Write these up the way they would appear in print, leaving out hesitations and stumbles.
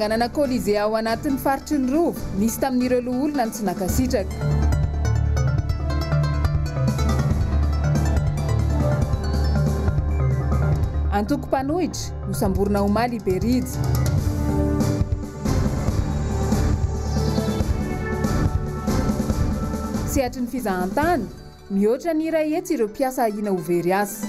Fananganana Colisée ao anatin'ny faritry ny Rova, nisy tamin'ireo loholona no tsy nankasitraka. Antoko mpanohitra, nosamborina omaly i Berija. Sehatry ny fizahantany, Mihoatra ny 100 ireo mpiasa ahiana ho very asa.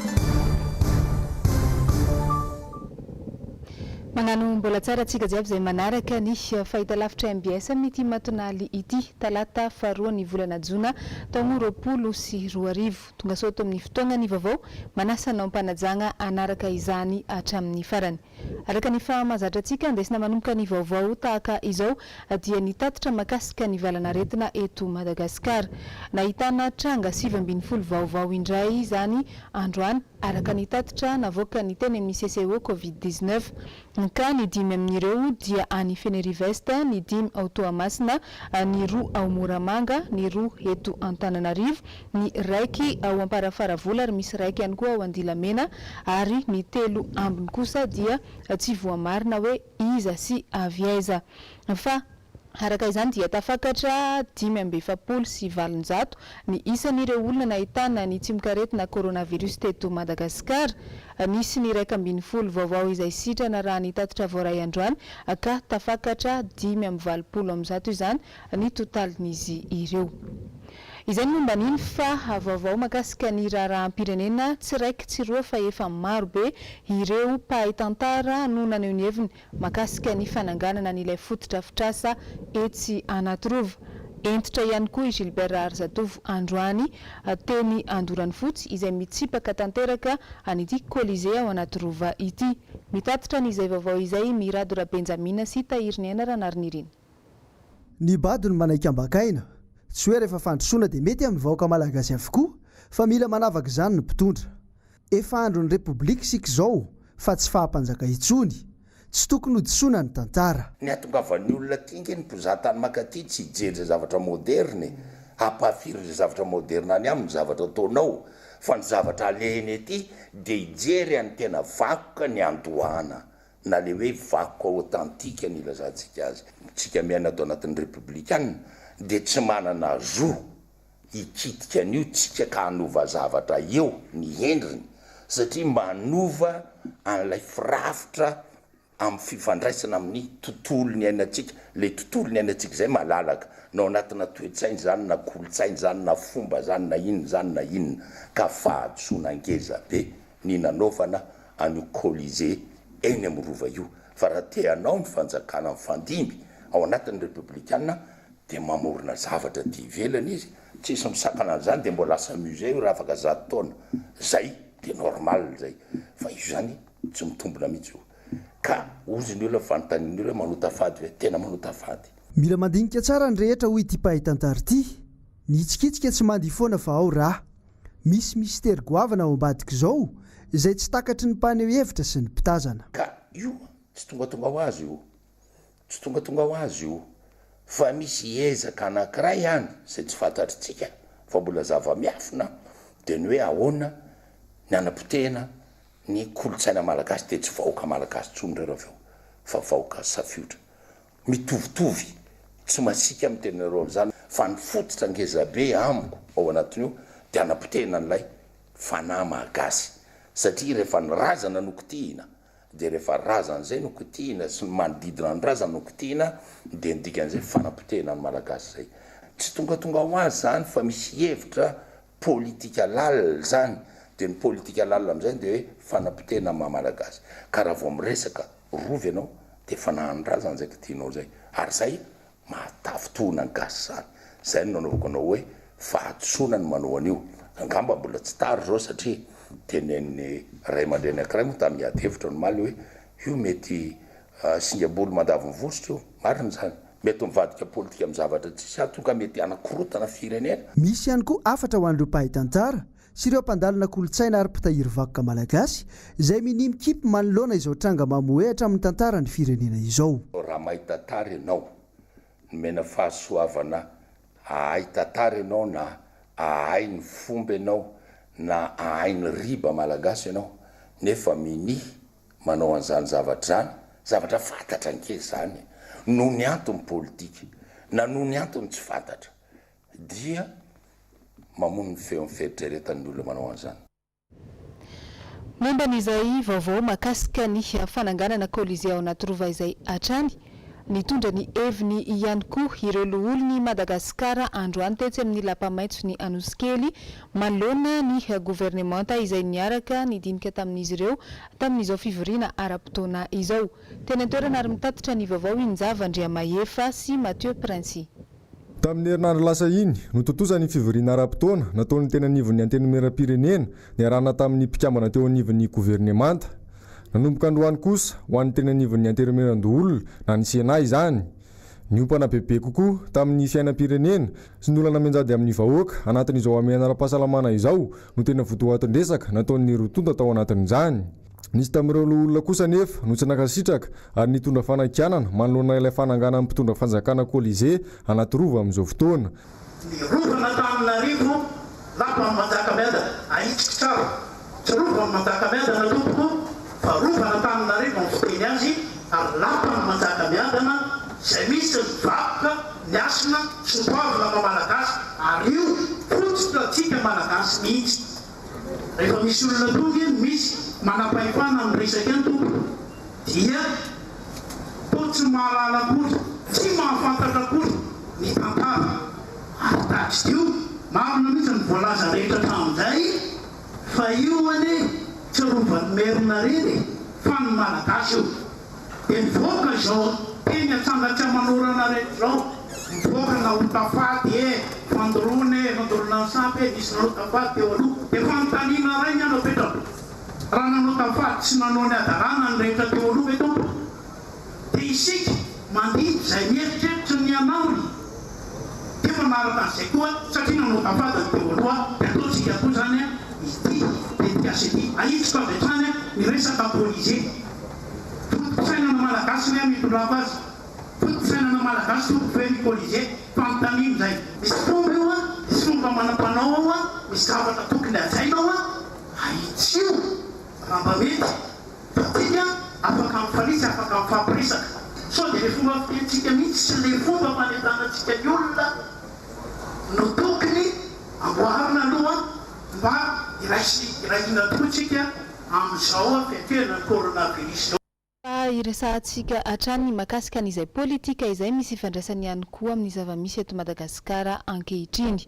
Magnano mbola tsara antsika jiaby izay manaraka ny fahitalavitra mbs amin'ity matonaly ity, talata faharoa ny volana jona taogno 2020. Tongasoa ato amin'ny fotoagnan'ny vaovao, manasa anao am-panajagna hanaraka izany hatramin'ny farany. Araka ny efa mahazatra antsika, andraisina manomboka ny vaovao tahaka izao dia ny tatitra mahakasika ny valan'aretina eto Madagasikara. Nahitana tranga 19 vaovao indray izany androany, araka ny tatitra navoakan'ny teny amin'ny CCO Covid 19, ka ny dimy amin'ireo dia any Fenerive-Est, ny dimy ao Toamasina, ny roa ao Moramanga, ny roa eto Antananarivo, ny raiky ao Amparafaravola ary misy raiky ihany koa ao Andilamena ary ny telo ambiny kosa dia tsy voamarina hoe iza sy avy aiza fa araka izany dia tafakatra 845 ny isan'ireo olona nahitana ny tsimokaretina coronavirus teto Madagasikara. Nisy ny 11 vaovao izay sitrana raha ny tatitra voaray androany ka tafakatra 185 izany ny totalin'izy ireo. Izay ny momba an'iny fa vaovao mahakasika ny raharaham-pirenena tsy raiky tsy roa fa efa maro be ireo mpahay tantara no naneho ny heviny mahakasika ny fananganana an'ilay fotodrafitrasa etsy Anatirova. Hentitra ihany koa i Gilbert Raharizatovo androany teny Andoranifotsy izay mitsipaka tanteraka an'ity Colisée ao Anatirova ity. Mitatitra an'izay vaovao izay i Mirado Rabenjamina sy Tahiriniaina Ranarinirina. Ny bado no manaiky ambakaina. Tsy hoe rehefa fandrosoana dia mety amin'ny vahoaka malagasy avokoa fa mila manavaka izany ny mpitondra. Efa andron'ny repoblika isika izao fa tsy faha-mpanjaka intsony. Tsy tokony ho disoana ny tantara. Ny hatongavan'ny olona aty nge ny mpizaha tany mankaty tsy hijery izay zavatra moderne e! Hampahafiry izay zavatra moderne any aminy ny zavatra ataonao fa ny zavatra alehiny aty dia hijery an'ny tena vakoka niandohana na le hoe vakoka authentique no ilazantsika azy. Tsika miaina ato anatin'ny repoblikana dia tsy manana zo hikitika an'io tsika ka hanova zavatra eo ny endriny satria manova an'ilay firafitra amin'ny fifandraisana amin'ny tontolo niainantsika, le tontolo niainantsika izay malalaka, na ao anatina toe-tsaina izany na kolontsaina izany na fomba izany na inona izany na inona, ka fahadisoana ngeza be ny nanaovana an'io Colisée eny amin'ny Rova io, fa raha te hanao ny fanjakana mifandimby ao anatin'ny Repoblikana dia mamorona zavatra aty ivelany izy, tsisy misakana an'izany dia mbola lasa musée io raha afaka zato taona, zay dia normal zay, fa io zany tsy mitombina mihitsy io, ka hozy ny olona fanontanian'ny olona manota fady ve? Tena manota fady. Mila mandinika tsara ny rehetra hoy ity mpahay tantara ity. Ny hitsikitsika tsy mandihy foana fa ao raha. Misy mistery goavana ao ambadik'izao izay tsy takatry ny mpaneho hevitra sy ny mpitazana. Ka io tsy tongatonga ho azy io, tsy tongatonga ho azy io, fa misy ezaka anankiray any izay tsy fantatritsika fa mbola zava-miafina dia ny hoe ahoana ny hanapotehina ny kolontsaina malagasy dia tsy vahoaka malagasy intsony ireo avy eo fa vahoaka safiotra. Mitovitovy, tsy masiaka amin'ny tenanareo amin'izany fa ny fototra ngezabe amiko ao anatin'io dia hanapotehina an'ilay fanahy maha gasy satria rehefa ny razana no kitihina dia rehefa razana izay no kitihina sy ny manodidina ny razana no kitihina dia ny dikan'izay fanapotehina ny malagasy izay. Tsy tongatonga ho azy izany fa misy hevitra politika lalina izany dia ny politika lalina amin'izay dia hoe fanapotehina ny maha malagasy ka raha vao miresaka Rova ianao dia efa nahandrazana izay kitihinao izay ary izay mahatafintohina ny gasy izany. Izay no nanaovako anao hoe fahadisoana ny manao an'io. Angamba mbola tsy tara izao satria tenenin'ny ray aman-dreny ankiray moa tamin'ny ady hevitra omaly hoe io mety singam-bolo mandavo ny vositra io. Marina izany. Mety mivadika politika amin'ny zavatra tsisy antony ka mety hanakorotana firenena. Misy ihany koa hafatra ho an'ireo mpahay tantara sy ireo mpandalina kolontsaina ary mpitahiry vakoka malagasy izay minia mikipy manoloana izao tranga mamohehatra amin'ny tantaran'ny firenena izao. Raha mahay tantara ianao, nomena fahasoavana hahay tantara ianao na hahay ny fomba ianao na hahay ny riba malagasy ianao nefa minia manao an'izany zavatra izany. Zavatra fantatra ange izany e! Noho ny antony politika na noho ny antony tsy fantatra dia mamono ny feon'ny fieritreretan'ny olona manao an'izany. Momba an'izay vaovao mahakasika ny fananganana Colisée ao Anatirova izay hatrany, nitondra ny heviny ihany koa ireo loholon'i Madagasikara androany tetsy amin'ny Lapa Maitson'i Anosikely manoloana ny governemanta izay niaraka nidinika tamin'izy ireo tamin'izao fivoriana ara-potoana izao. Teny an-toerana ary mitatitra ny vaovao i Njava Andriamahefa sy Mathieu Princy. Tamin'ny herinandro lasa iny, notontosa ny fivoriana ara-potoana nataon'ny teny anivon'ny Antenimierampirenena niarahana tamin'ny mpikambana teo anivon'ny governemanta. Nanomboka androany kosa, ho an'ny teny anivon'ny Antenimierandoholona na ny Sénat izany. Niompana bebe kokoa tamin'ny fiainam-pirenena sy ny olana mianjady amin'ny vahoaka anatin'izao hamehana ara-pahasalamana izao no tena votoatin-dresaka nataon'ny roa tonta tao anatin'izany. Nisy tamin'ireo loholona kosa anefa no tsy nankasitraka ary nitondra fanakianana manoloana ilay fananganan'ny mpitondra fanjakana Colisée anaty rova amin'izao fotoana. Ny rovan'Antananarivo, lapan'i Manjakamiadana, ahitsiko tsara, tsy rovan'i Manjakamiadana tompoko fa rovan'Antananarivo ny fiteny azy ary lapan'i Manjakamiadana izay misy ny vakoka, ny hasina sy ny toavina maha Malagasy ary io fototra antsika Malagasy mihitsy. Rehefa misy olona tonga eny, misy manam-pahefana miresaka eny tompoko, dia toa tsy mahalala akory, tsy mahafantatra akory ny tantara. Ary tadidio, marina mihitsy ny voalaza rehetra hatramin'izay, fa io anie tsy rovan'ny Merina irery e, fa ny Malagasy io. Dia nivoaka izao teny atsanga tsy aman'orana rehetra izao, nivoaka nahota faty e, fandoroana e, fandoroana ny sampy e, nisy nanota faty teo aloha. Dia fanontaniana iray ny ahy no apetrako, raha nanota faty sy nanao ny hadalana ny rehetra teo aloha ve Tompo? Dia isika mandidy izay mieritreritra ny hanao dia manaraka an'izay koa satria nanota faty ny teo aloha dia ataontsika koa izany ity tetikasa ity. Ahitsiko avy hatrany ny resaka Colisée. Foto-pisainana malagasy ve no itondrako azy? Foto-pisainana malagasy tompoko ve ny Colisée? Fanontaniana izay. Misy fomba io an, misy fomba manam-panao ao an, misy zavatra tokony hajaina ao an, ahitsio raha mba mety fa tsika afaka mifanitsy, afaka mifampiresaka. Sao dia ilay fomba fitenintsika mihitsy sy ilay fomba fanentanantsika ny olona no tokony amboarina aloha mba hiray sy hiray hina tokoa tsika amin'izao fiatrehana ny coronavirus izao. Fa hiresahantsika hatrany ny mahakasika an'izay politika izay misy ifandraisany ihany koa amin'ny zava-misy eto Madagasikara ankehitriny.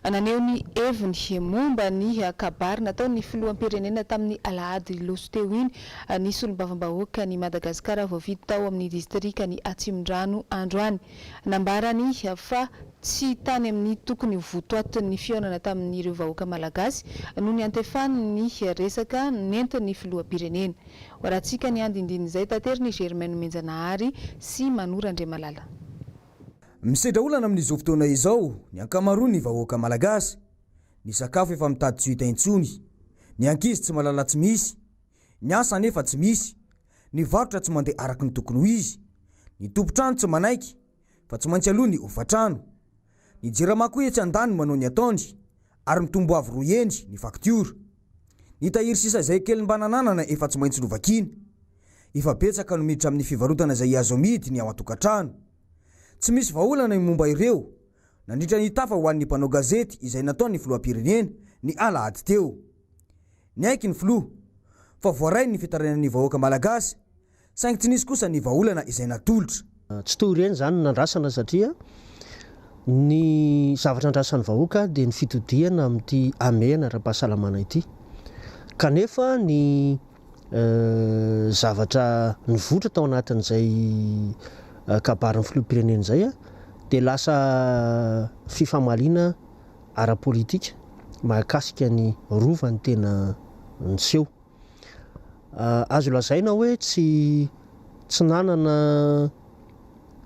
Naneho ny heviny momba ny kabary nataon'ny filoham-pirenena tamin'ny alahady loso teo iny ny solombavambahoakan'i Madagasikara voafidy tao amin'ny distrikan'i Atsimondrano androany. Nambarany fa tsy tany amin'ny tokony ho votoatin'ny fihaonana tamin'ireo vahoaka malagasy no niantefan'ny resaka nentin'ny filoham-pirenena. Hoarahantsika ny andindinin'izay taterin'i Germain Nomenjanahary sy Mano Randriamalala. Misedra olana amin'izao fotoana izao ny ankamaroan'ny vahoaka malagasy. Ny sakafo efa mitady tsy ho hita intsony. Ny ankizy tsy mahalala tsy misy. Ny asa anefa tsy misy. Ny varotra tsy mandeha araka ny tokony ho izy. Ny tompon-trano tsy manaiky fa tsy maintsy aloa ny hofantrano. Ny jirama koa etsy andaniny manao ny ataony ary mitombo avo roa heny ny faktiora. Ny tahiry sisa izay kely mba nananana efa tsy maintsy novakiana. Efa betsaka no miditra amin'ny fivarotana izay azo amidy ny ao an-tokantrano. Tsy misy vahaolana ny momba ireo nandritra ny tafa ho an'ny mpanao gazety izay nataon'ny filoham-pirenena ny alahady teo. Niaiky ny filoha fa voarainy ny fitarainan'ny vahoaka malagasy saingy tsy nisy kosa ny vahaolana izay natolotra. Tsy toy ireny izany no nandrasana satria ny zavatra andrasan'ny vahoaka dia ny fitodihana amin'ity hamehana ara-pahasalamana ity. Kanefa ny zavatra nivoitra tao anatin'izay kabarin'ny filoham-pirenena izay dia lasa fifamaliana ara-politika mahakasika ny Rova no tena niseho. Azo lazaina hoe tsy tsy nanana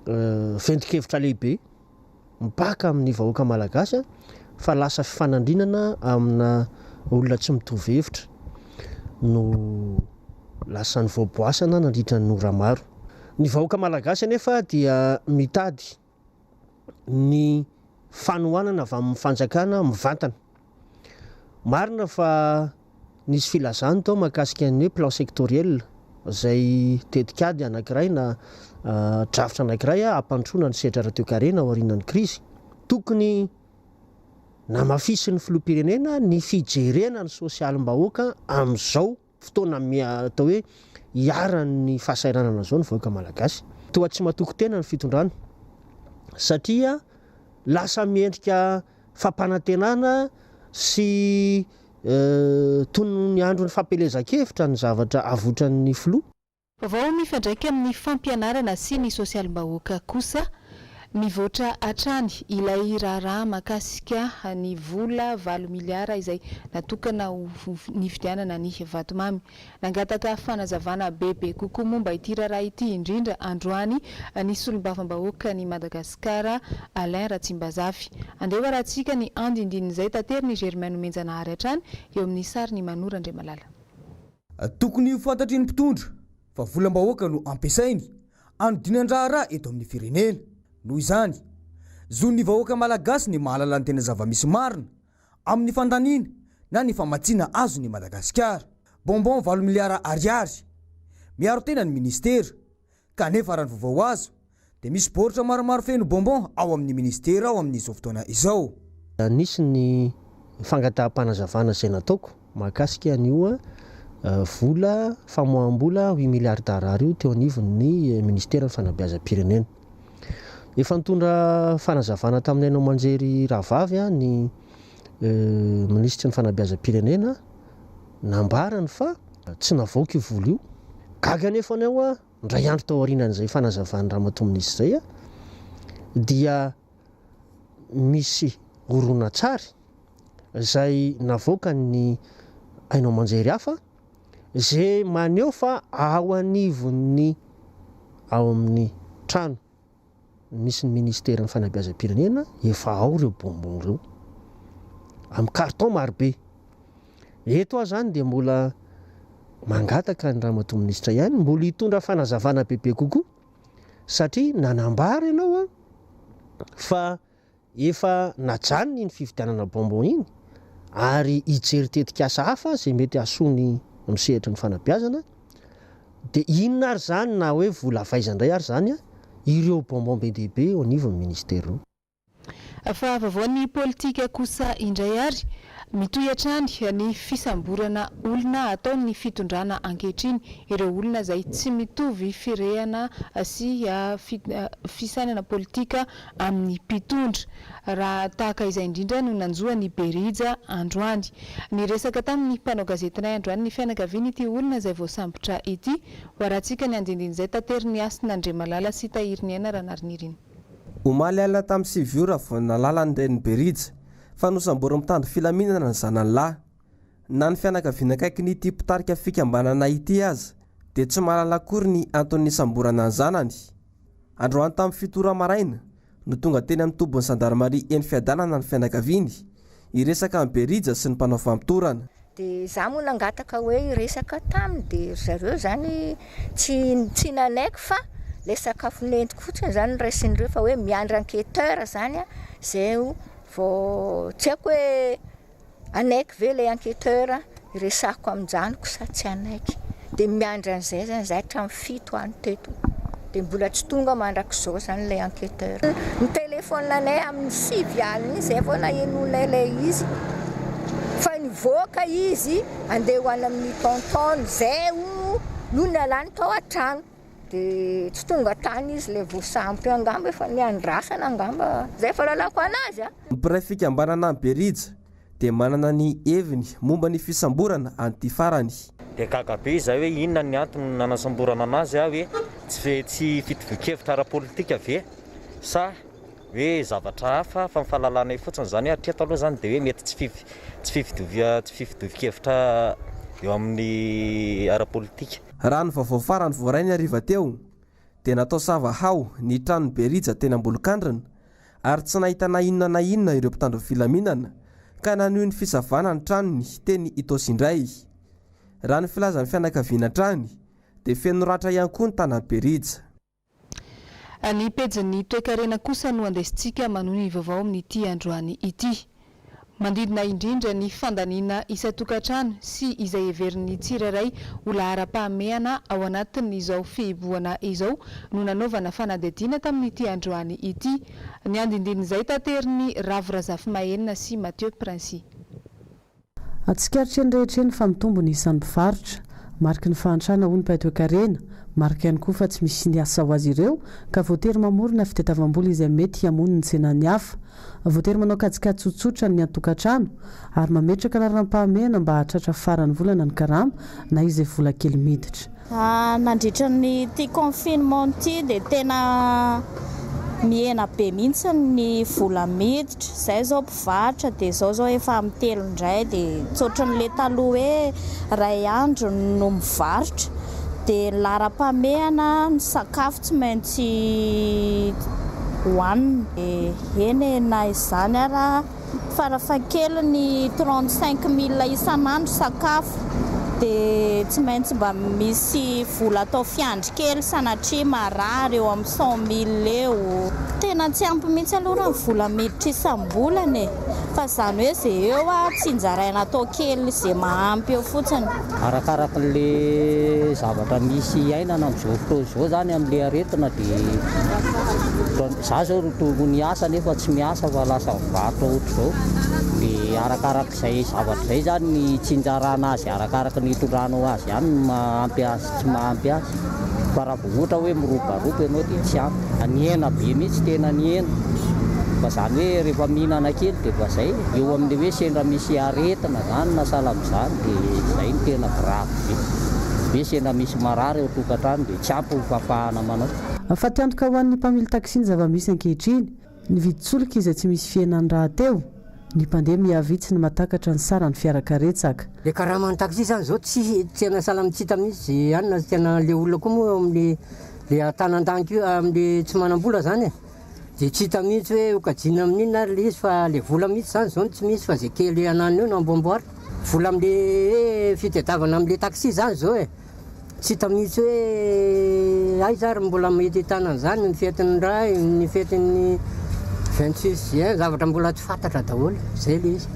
ventin-kevitra lehibe mipaka amin'ny vahoaka malagasy fa lasa fifanandrinana amina olona tsy mitovy hevitra no lasa nivoaboasana nandritra ny ora maro. Ny vahoaka malagasy anefa dia mitady ny fanohanana avy amin'ny fanjakana mivantana. Marina fa nisy filazana tao mahakasika ny hoe plan sectoriel. izay tetikady anankiray na drafitra anankiray hampandrosoana ny sehatra ara-toekarena aorianan'ny krizy. Tokony namafisin'ny filoham-pirenena ny fijerena ny sosialim-bahoaka amin'izao fotoana atao hoe iharan'ny fahasahiranana izao ny vahoaka malagasy. Toa tsy matoky tena ny fitondrana satria lasa miendrika fampanantenana sy toy ny andron'ny fampielezan-kevitra ny zavatra avotran'ny filoha. Vaovao mifandraika amin'ny fampianarana sy ny sosialim-bahoaka kosa, mivoatra hatrany ilay raharaha mahakasika ny vola valo miliara izay natokana ho nividianana ny vatomamy. Nangataka fanazavana bebe kokoa momba ity raharaha ity indrindra androany ny solombavambahoakan'i Madagasikara, Alain Ratsimbazafy. Andeha ho arahantsika ny andindinin'izay taterin'i Germain Nomenjanahary hatrany eo amin'ny sarin'i Manoro Andriamalala. Tokony ho fantatry ny mpitondra fa volam-bahoaka no ampiasainy hanodinan-draharaha eto amin'ny firenena. Noho izany, zon'ny vahoaka malagasy ny mahalala ny tena zava-misy marina amin'ny fandaniana na ny famatsiana azon'i Madagasikara. Bonbon valo miliara ariary. Miaro tena ny minisitera. Kanefa raha ny vaovao azo dia misy baoritra maromaro feno bonbon ao amin'ny minisitera ao amin'izao fotoana izao. Nisy ny fangataham-panazavana izay nataoko mahakasika an'io vola famoaham-bola huit milliards d'ariary io teo anivon'ny minisiteran'ny fanabeazam-pirenena. Efa nitondra fanazavana tamin'ny haino aman-jery rahavavy ny minisitry ny fanabeazam-pirenena, nambarany fa tsy navoaka io vola io. Gaga anefa ny aho indray andro tao aorianan'izay fanazavan'ny ramatoa minisitra izay dia misy horonantsary izay navoakan'ny haino aman-jery hafa izay maneho fa ao anivon'ny ao amin'ny trano misy ny ministeran'ny fanabeazam-pirenena efa ao ireo bonbon ireo amin'ny carton marobe. Eto aho izany dia mbola mangataka ny ramatoa minisitra ihany mbola hitondra fanazavana bebe kokoa satria nanambara ianao fa Efa najanona iny fividianana bonbon iny ary hijery tetikasa hafa izay mety hahasoa ny amin'ny sehatry ny fanabeazana dia inona ary izany na hoe vola avy aiza indray ary izany ireo bonbon be dia be eo anivon'ny ministera ireo. Fa vaovaon'ny politika kosa indray ary, mitohy hatrany ny fisamborana olona ataon'ny fitondrana ankehitriny, ireo olona izay tsy mitovy firehana sy fisainana politika amin'ny mpitondra. Raha tahaka izay indrindra no nanjo an'i Berija androany. Niresaka tamin'ny mpanao gazetinay androany ny fianakavian'ity olona izay voasambotra ity. Ho arahantsika ny andindin'izay taterin'i Hasina Andriamalala sy Tahiriniaina Ranarinirina. Omaly alina tamin'ny sivy ora vao nahalala ny renin'i Berija fa nosamborin'ny mpitandro filaminana ny zanany lahy. Na ny fianakaviana akaikin'ity mpitarika fikambanana ity aza dia tsy mahalala akory ny antony nisamborana ny zanany. Androany tamin'ny fito ora maraina no tonga teny amin'ny tobin'ny zandarimaria eny Fiadanana ny fianakaviany, hiresaka amin'i Berija sy ny mpanao famotorana. Dia za moa nangataka hoe hiresaka taminy dia ry zareo zany tsy tsy nanaiky fa le sakafo nentiko fotsiny zany no raisin'ireo fa hoe miandry enquêteur zany zay vao tsy haiko hoe Hanaiky ve ilay enquêteur hiresahako amin-janako sa tsy hanaiky? Dia miandry an'izay zany izahay hatramin'ny fito any teto. Dia mbola tsy tonga mandrak'izao zany ilay enquêteur. Ni-téléphone anay amin'ny sivy alina iny izay vao nahenoanay ilay izy fa nivoaka izy handeha ho any amin'ny tonton-ny. Izay hono no nialany tao an-trano. Dia tsy tonga tany izy ilay voasambotra io angamba efa niandrasana angamba, izay fahalalako anazy a! Ny mpiray fikambanana amin'i Berija dia manana ny heviny momba ny fisamborana an'ity farany. Dia gaga be izahay hoe inona ny antony nanasamborana anazy hoe tsy tsy fitovian-kevitra ara-politika ve sa hoe zavatra hafa fa ny fahalalanay fotsiny izany hoe hatreto aloha izany dia hoe mety tsy fif tsy fifitovia tsy fifitovin-kevitra eo amin'ny ara-politika. Raha ny vaovao farany voaray ny hariva teo dia natao sava hao ny tranon'i Berija teny Ambolokandrina ary tsy nahita na inona na inona ireo mpitandro ny filaminana ka nanohy ny fisavana ny tranony teny Itaosy indray. Raha ny filazan'ny fianakaviana hatrany dia feno ratra ihany koa ny tanan'i Berija. Ny pejin'ny toekarena kosa no andesintsika manohy ny vaovao amin'ity androany ity. Manodidina indrindra ny fandaniana isan-tokantrano sy izay heverin'ny tsirairay ho laharam-pahamehana ao anatin'izao fihibohana izao no nanaovana fanadihadiana tamin'ity androany ity. Ny andindinin'izay taterin'i Ravo Razafimahenina sy Mathieu Princi. Tsikaritra eny rehetra eny fa mitombo ny isan'ny mpivarotra. Mariky ny fahantrana hoy ny mpahay toekarena. Marika ihany koa fa tsy misy ny asa ho azy ireo ka voatery mamorona fitetavam-bola izay mety hamono ny tsenan'ny hafa. Voatery manao kajikajy tsotsotra ny an-tokantrano ary mametraka laharam-pahamehana mba hahatratra faran'ny volana ny karama na izay vola kely miditra. Nandritra ny ity confinement ity dia tena mihena be mihitsy ny vola miditra. Izay izao mpivarotra dia izao izao efa amin'ny telo indray dia tsy ohatran'ilay taloha hoe iray andro no mivarotra. Dia ny laharam-pahamehana ny sakafo tsy maintsy hohanina. Dia eny e, na izany ara. Farafahakeliny 35 mille isan'andro sakafo dia tsy maintsy mba misy vola atao fiandry kely sanatria marary eo amin'ny cent mille eo. Tena tsy ampy mihitsy aloha raha ny vola miditra isam-bolana e! Fa izany hoe izay eo tsinjaraina atao kely izay mahampy eo fotsiny. Arakarak'le zavatra misy iainana amin'izao fotoana izao zany amin'le aretina dia za zao ro tokony hiasa nefa tsy miasa fa lasa mivarotra ohatr'izao dia arakarak'izay zavatra izay zany ny itsinjarana azy arakaraky ny itondranao azy ihany no mahampy azy sy tsy mahampy azy fa raha vao ohatra hoe mirobaroba ianao dia tsy ampy. Nihena be mihitsy, tena nihena. Fa zany hoe rehefa mihinana kely dia efa zay. Eo amin'ilay hoe sendra misy aretina zany na sahala amin'izany dia zay no tena grave be. Hoe sendra misy marary ao an-tokantrano dia tsy ampy ny fahafahana manao. Fatiantoka ho an'ny mpamily taxi ny zava-misy ankehitriny. Ny vidin-tsolika izay tsy misy fihenany rahateo. Ny mpandeha miha-vitsy ny mahatakatra ny saran'ny fiarakaretsaka. Le karaman'ny taxi zany zao tsy tena sahala amin'ny tsy hita mihitsy ze anona tena le olona koa moa eo amin'ny le antanandaniko io amin'le tsy manam-bola zany e de tsy hita mihitsy hoe ho kajiana amin'inona ary le izy fa le vola mihitsy zany zao no tsy misy fa ze kely ananana eo no amboamboarina. Vola am'le hoe fitadiavana am'le taxi zany zao e, tsy hita mihitsy hoe aiza ary mbola mety ahitana an'izany ny fetin'ny ray, ny fetin'ny 26 juin, zavatra mbola tsy fantatra daholo, zay le izy.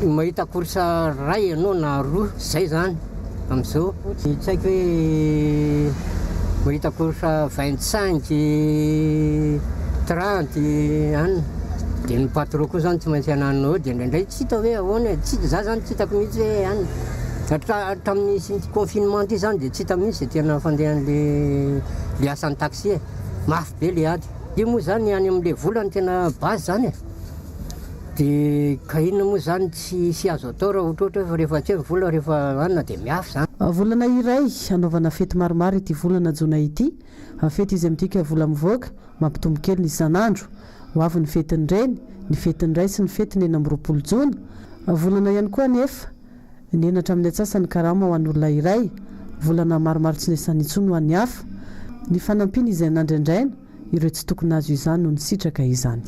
Mahita course ray ianao na roa, zay zany. Amin'izao tsy haiko hoe mahita course 25, 30 any dia ny patron koa zany tsy maintsy ananona eo dia indraindray tsy hita hoe ahoana e, tsy za zany tsy hitako mihitsy hoe any hatramin'ny nisian'ity confinement ity zany dia tsy hita mihitsy izay tena fandehan'le le asan'ny taxi e, mafy be le ady. Io moa zany any amin'le vola no tena base zany e. Dia ka inona moa izany tsy sy azo atao raha ohatrohatra hoe fa rehefa tsy eo ny vola rehefa hanina dia miafy izany. Volana iray hanaovana fety maromaro ity volana jona ity, fety izay midika vola mivoaka, mampitombo kely ny isan'andro. Ho avy ny fetin'ny reny, ny fetin'ny ray sy ny fetin'ny 26 jona. Volana ihany koa anefa, nihena hatramin'ny antsasany karama ho an'olona iray, volana maromaro tsy niasana intsony ho an'ny hafa. Ny fanampiana izay nandrandraina, ireo tsy tokony hahazo izany no nisitraka izany.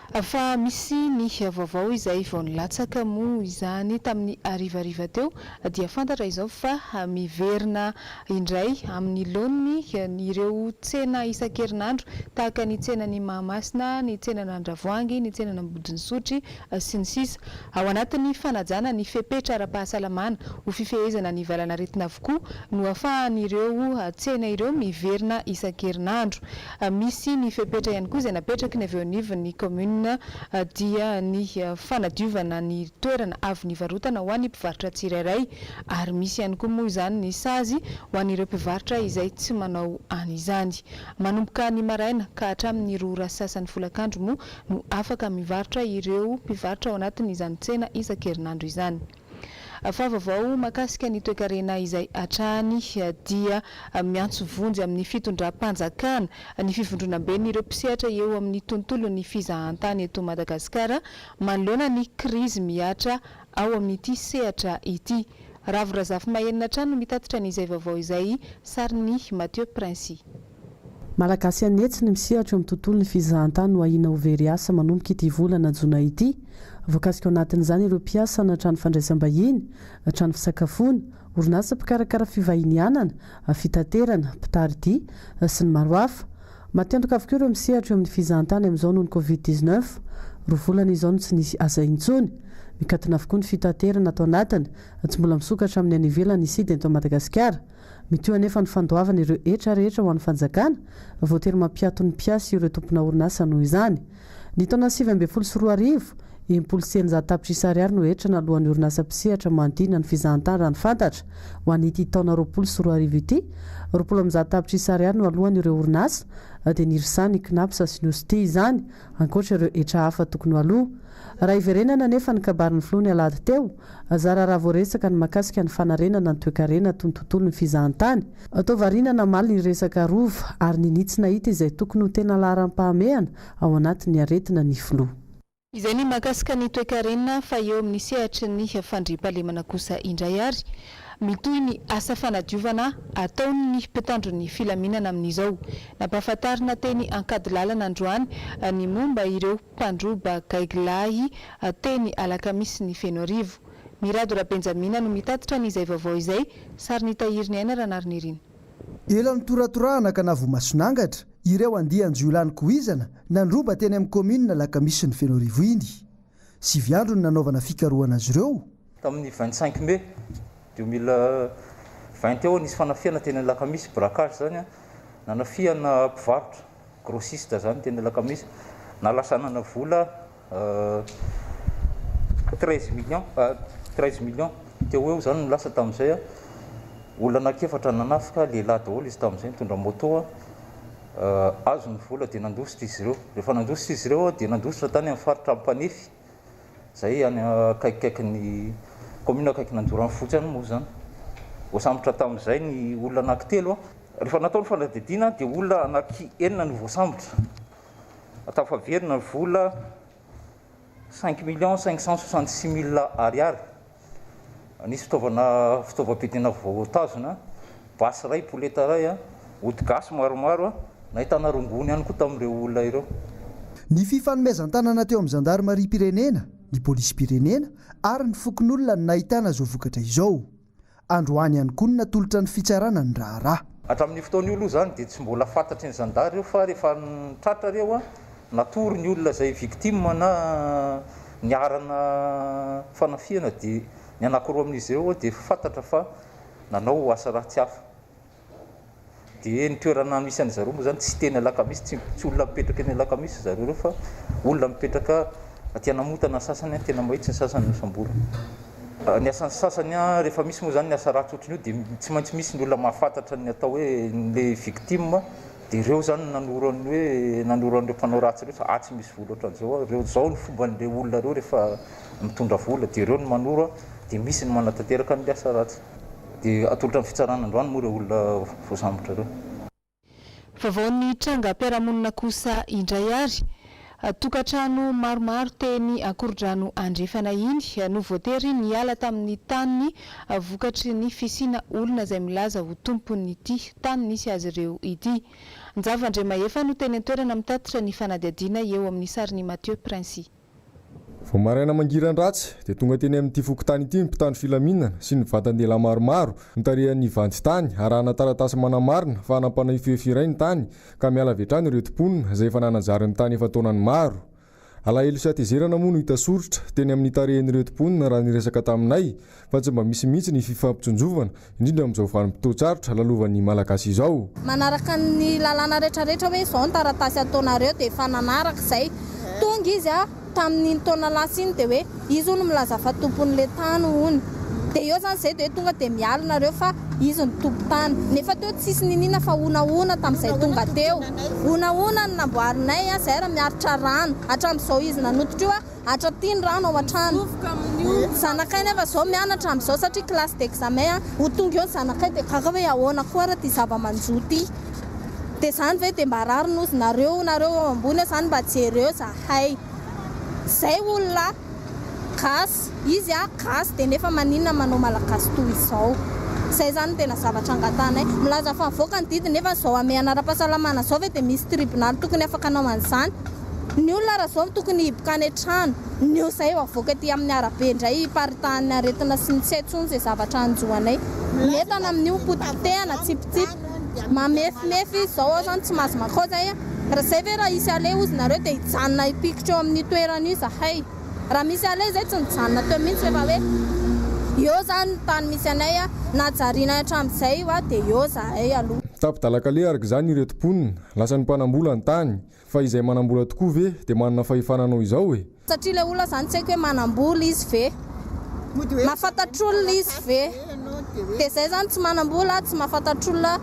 Fa misy ny vaovao izay vao nilatsaka moa izany tamin'ny harivariva teo dia fantatra izao fa miverina indray amin'ny laoniny ireo tsena isan-kerinandro tahaka ny tsenan'i Mahamasina, ny tsenan'Andravoahangy, ny tsenan'Ambodinisotry sy ny sisa Ao anatin'ny fanajana ny fepetra ara-pahasalamana ho fifehezana ny valan'aretina avokoa no ahafahan'ireo tsena ireo miverina isan-kerinandro. Misy ny fepetra ihany koa izay napetraky ny avy eo anivon'ny kaominina dia ny fanadiovana ny toerana avy nivarotana ho an'ny mpivarotra tsirairay ary misy ihany koa moa izany ny sazy ho an'ireo mpivarotra izay tsy manao an'izany. Manomboka ny maraina ka hatramin'ny roa ora sy sasany folakandro moa no afaka mivarotra ireo mpivarotra ao anatin'izany tsena isan-kerinandro izany. Fa vaovao mahakasika ny toekarena izay hatrany dia miantso vonjy amin'ny fitondram-panjakana ny fivondronamben'ireo mpisehatra eo amin'ny tontolon'ny fizahantany eto Madagasikara manoloana ny krizy mihatra ao amin'ity sehatra ity. Ravo Razafimahenina hatrany no mitatitra ny izay vaovao izay, sarin'i Mathieu Princi. Malagasy an'hetsiny ny misehatra eo amin'ny tontolon'ny fizahantany no ahiana ho very asa manomboka ity volana jona ity. Voakasika ao anatin'izany ireo mpiasa ana trano fandraisam-bahiny, trano fisakafoana, orinasa mpikarakara fivahinianana, fitaterana, mpitari-dia, sy ny maro hafa. Maty antoka avokoa ireo misehatra eo amin'ny fizahantany amin'izao noho ny Covid 19. Roa volana izao no tsy nisy asa intsony. Mikatona avokoa ny fitaterana ato anatiny, tsy mbola misokatra amin'ny any ivelany isika eto Madagasikara. Mitohy anefa ny fandoavana ireo hetra rehetra ho an'ny fanjakana, voatery mampiato ny mpiasa ireo tompona orinasa noho izany. Ny taona 2019, 360 tapitrisa ariary no hetra naloan'ny orinasa mpisehatra manodidina ny fizahantany raha ny fantatra. Ho an'ity taona 2020 ity, 120 tapitrisa ariary no aloan'ireo orinasa, dia ny IRSA, ny Cnaps sy ny Ostie izany, ankoatra ireo hetra hafa tokony ho aloa. Raha hiverenana anefa ny kabarin'ny filoha ny alahady teo, zara raha voaresaka ny mahakasika ny fanarenana ny toekarena toy ny tontolon'ny fizahantany. Toa variana namaly ny resaka rova ary ninia tsy nahita izay tokony ho tena laharam-pahamehana ao anatin'ny aretina ny filoha. Izay ny mahakasika ny toekarena fa eo amin'ny sehatry ny fandriampahalemana kosa indray ary mitohy ny asa fanadiovana ataon'ny mpitandro ny filaminana amin'izao. Nampahafantarina teny Ankadilalana androany ny momba ireo mpandroba gaigilahy teny Alakamisy Fenoarivo. Mirado Rabenjamina no mitatitra an'izay vaovao izay, sary nitahiry ny aina Ranarinirina. Ela nitoratorahana ka navomason'angatra ireo andian-jiolahy nikoizana nandroba teny amin'ny kaominina Alakamisin'i Fenoarivo iny. Sivy andro no nanaovana fikarohana azy ireo. Tamin'ny 25 mai 2020 teo nisy fanafihana teny Alakamisy, braquage izany, nanafihana mpivarotra, grossiste izany teny Alakamisy, nahalasanana vola 13 millions, 13 millions teo ho eo izany no lasa tamin'izay. Olona anankiefatra nanafika, lehilahy daholo izy tamin'izay, nitondra moto. Azo ny vola dia nandositra izy ireo. Rehefa nandositra izy ireo dia nandositra tany amin'ny faritra Ampanefy, izay any akaikikaikin'ny commune akaikin'Andoranfotsy any moa izany. Voasambotra tamin'izay ny olona anankitelo. Rehefa natao ny fanadihadiana dia olona anaky enina no voasambotra. Tafaverina ny vola 5 566 000 ariary. Nisy fitaovana fitaovam-piadiana voatazona, basy iray, poleta iray, ody gasy maromaro, nahitana rongony ihany koa tamin'ireo olona ireo. Ny fifanomezan-tanana teo amin'ny zandarimariam-pirenena, ny polisim-pirenena ary ny fokonolona no nahitana izao vokatra izao. Androany ihany koa no natolotra ny fitsarana ny raharaha. Hatramin'io fotoana io aloha izany dia tsy mbola fantatry ny zandary ireo fa rehefa tratra ireo, natory ny olona izay victime na niharana fanafihana dia ny anankiroa amin'izy ireo dia fantatra fa nanao asa ratsy hafa. Dia ny toerana misy an'i zareo moa izany tsy teny Alakamisy, tsy tsy olona mipetraka eny Alakamisy zareo ireo fa olona mipetraka aty Anamotana ny sasany, tena mahitsy ny sasany nosamborina. Ny asan'ny sasany rehefa misy moa izany ny asa ratsy ohatran'io dia tsy maintsy misy ny olona mahafantatra ny atao hoe ilay victime dia ireo izany no nanoro an'ny hoe nanoro an'ireo mpanao ratsy ireo fa atsy misy vola ohatran'izao, ireo izao ny fomban'ireo olona ireo rehefa mitondra vola dia ireo no manoro dia misy ny manatanteraka an'ilay asa ratsy. Dia atolotra ny fitsarana androany moa ireo olona voasambotra ireo. Vaovaon'ny trangam-piarahamonina kosa indray ary. Tokantrano maromaro teny Ankorondrano Andrefana iny no voatery niala tamin'ny taniny vokatry ny fisiana olona izay milaza ho tompon'ity tany nisy azy ireo ity. Njava Andriamahefa no teny an-toerana mitatitra ny fanadihadiana eo amin'ny sarin'i Mathieu Princi. Vao maraina mangiran-dratsy dia tonga teny amin'ity fokontany ity ny mpitandro filaminana sy ny vatan-dehilahy maromaro notarihan'ny vantitany arahana taratasy manamarina fa nampanaifefy iray ny tany ka miala avy hatrany ireto mponina izay efa nanajary ny tany efa taonany maro. Alahelo sy hatezerana moa no hita soritra teny amin'ny tarehin'ireto mponina raha niresaka taminay fa tsy mba misy mihitsy ny fifampitsinjovana, indrindra amin'izao vanim-potoan-tsarotra lalovan'ny Malagasy izao. Manaraka ny lalàna retraretra hoe izao ny taratasy ataonareo dia efa nanaraka izay. Tonga izy tamin'iny taona lasa iny dia hoe izy hono milaza fa tompon'ilay tany hono. Dia eo izany izay dia hoe tonga dia miala nareo fa izy no tompon-tany. Nefa teo tsisy niniana fa honahona tamin'izay tonga teo. Honahona no namboarinay, izay ary miaritra rano. Hatramin'izao izy nanototra io. Hatraty ny rano ao an-trano. Zanakay nefa zao mianatra amin'izao satria classe d'examen an, ho tonga eo ny zanakay dia gaga hoe ahoana koa ary ity zava-manjo ity. Dia zany ve dia mba rariny ozy nareo, nareo ao ambony ao zany mba jereo zahay. Zay olona gasy, izy a gasy dia nefa maninona manao malagasy toy izao. Zay zany no tena zavatra angatahanay. Milaza fa mivoaka ny didy nefa zao hamehana ara-pahasalamana zao ve dia misy tribonaly tokony afaka hanao an'izany. Ny olona raha zao tokony hihiboka any an-trano, ny eo zay avoaka ety amin'ny arabe indray hiparitahan'ny aretina sy ny tsy hay tsony zay zavatra hanjo anay. Ny entana amin'io potipotehana, atsipitsipy, mamefimefy izy zao ao zany tsy mahazo mankao zay a! Raha zay ve raha hisy aleha ozy nareo dia hijanona hipikitra eo amin'io toerana io zahay. Raha misy aleha izay tsy nijanona teo mihitsy fa efa hoe eo izany ny tany misy anay a, najarianay hatramin'izay io a, dia eo izahay aloha. Tapi-dalan-kaleha araka izany ireto mponina, lasan'ny mpanambola ny tany, fa izay manambola tokoa ve dia manana fahefana hanao izao e? Satria ilay olona izany tsy haiko hoe manambola izy ve? Mahafantatr'olona izy ve? Dia izay izany tsy manambola, tsy mahafantatr'olona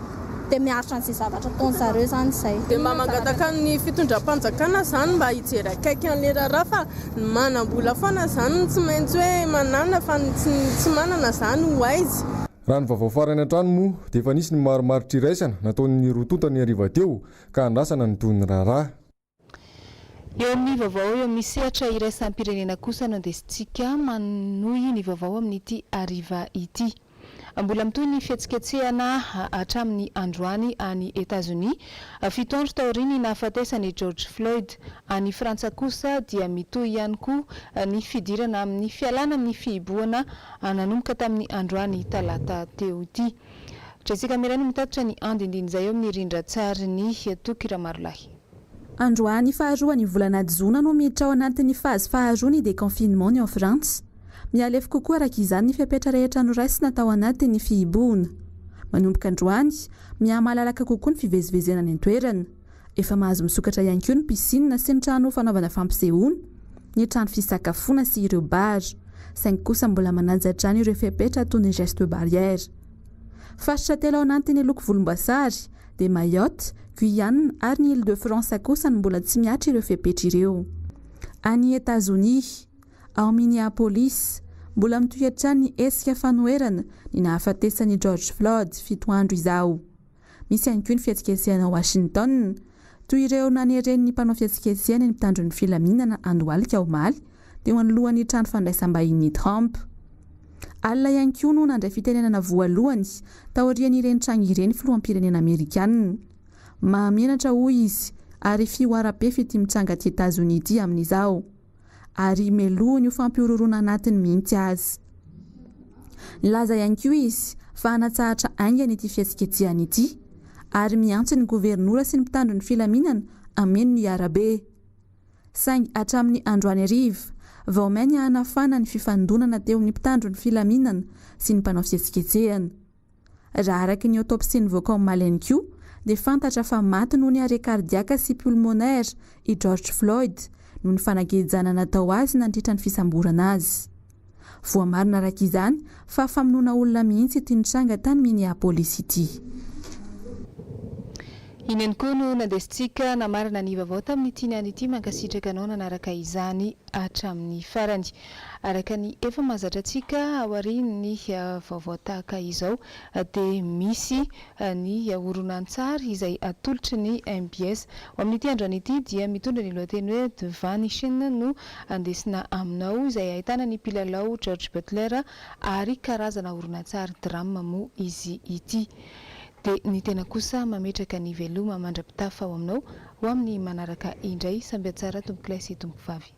dia miaritra an'izay zavatra ataon'zareo izany izay. Dia mba mangataka ny fitondram-panjakana izany mba hijery akaiky an'ilay raharaha fa ny manambola foana izany no tsy maintsy hoe manana fa ny tsy manana izany ho aiza? Raha ny vaovao farany hatrany moa dia efa nisy ny marimaritra iraisana nataon'ny roa tonta ny hariva teo ka andrasana ny tohin'ny raharaha. Eo amin'ny vaovao eo amin'ny sehatra iraisam-pirenena kosa no andesintsika manohy ny vaovao amin'ity hariva ity. Mbola mitohy ny fihetsiketsehana hatramin'ny androany any Etazonia, fito andro taorian'ny nahafatesan'i George Floyd. Any Frantsa kosa dia mitohy ihany koa ny fidirana amin'ny fialana amin'ny fihibohana nanomboka tamin'ny androany talata teo ity. Jessica Miray no mitatitra ny andindin'izay eo amin'ny rindran-tsarin'i Toky Ramarolahy. Androany faharoa ny volana jona no miditra ao anatin'ny phase faharoa ny déconfinement ny ao Frantsa. Mihalefy kokoa araka izany ny fepetra rehetra noraisina tao anatin'ny fihibohana. Manomboka androany, mihamalalaka kokoa ny fivezivezena any an-toerana. Efa mahazo misokatra ihany koa ny piscine sy ny trano fanaovana fampisehoana, ny trano fisakafoana sy ireo bar. Saingy kosa mbola manaja hatrany ireo fepetra toy ny gestes barrières. Faritra telo ao anatin'ny loko volomboasary, dia Mayotte, Guyane ary ny Ile de France kosa no mbola tsy mihatra ireo fepetra ireo. Any Etazonia, ao Minneapolis, mbola mitohy hatrany ny hetsika fanoherana ny nahafatesan'i George Floyd fito andro izao. Misy ihany koa ny fihetsiketsehana ao Washington, toy ireo naneren'ny mpanao fihetsiketsehana ny mpitandro ny filaminana handohalika omaly teo anoloan'ny trano fandraisam-bahinin'i Trump. Alina ihany koa no nandray fitenenana voalohany taorian'ireny tranga ireny filoham-pirenena amerikanina. Mahamenatra hoy izy ary fihoaram-pefy ity mitranga aty Etazonia ity amin'izao. Ary melohiny ho fampihorohoroana anatiny mihitsy aza. Nilaza ihany koa izy fa hanatsahatra haingana ity fihetsiketsehana ity ary miantso ny governora sy ny mpitandro ny filaminana hameno ny arabe. Saingy hatramin'ny androany hariva, vao may ny hanafana ny fifandonana teo amin'ny mpitandro ny filaminana sy ny mpanao fihetsiketsehana. Raha araka ny autopsie nivoaka omaly ihany koa dia fantatra fa maty noho ny arrêt cardiaque sy pulmonaire i George Floyd noho ny fanagejana natao azy nandritra ny fisamborana azy. Voamarina araka izany fa famonoana olona mihitsy ity nitranga tany Minneapolis ity. Iny ihany koa no nandesintsika namarana ny vaovao tamin'ity niany ity. Mankasitraka anao nanaraka izany hatramin'ny farany. Araka ny efa mahazatra antsika aorian'ny vaovao tahaka izao dia misy ny horonantsary izay atolotry ny mbs. Ho amin'ity androany ity dia mitondra ny lohateny hoe The Vanishing no andesina aminao izay ahitana ny mpilalao George Butler ary karazana horonantsary drame moa izy ity. Dia ny tena kosa mametraka ny veloma mandra-pitafa ao aminao ho amin'ny manaraka indray. Samby hatsara tompokolahy sy tompokovavy.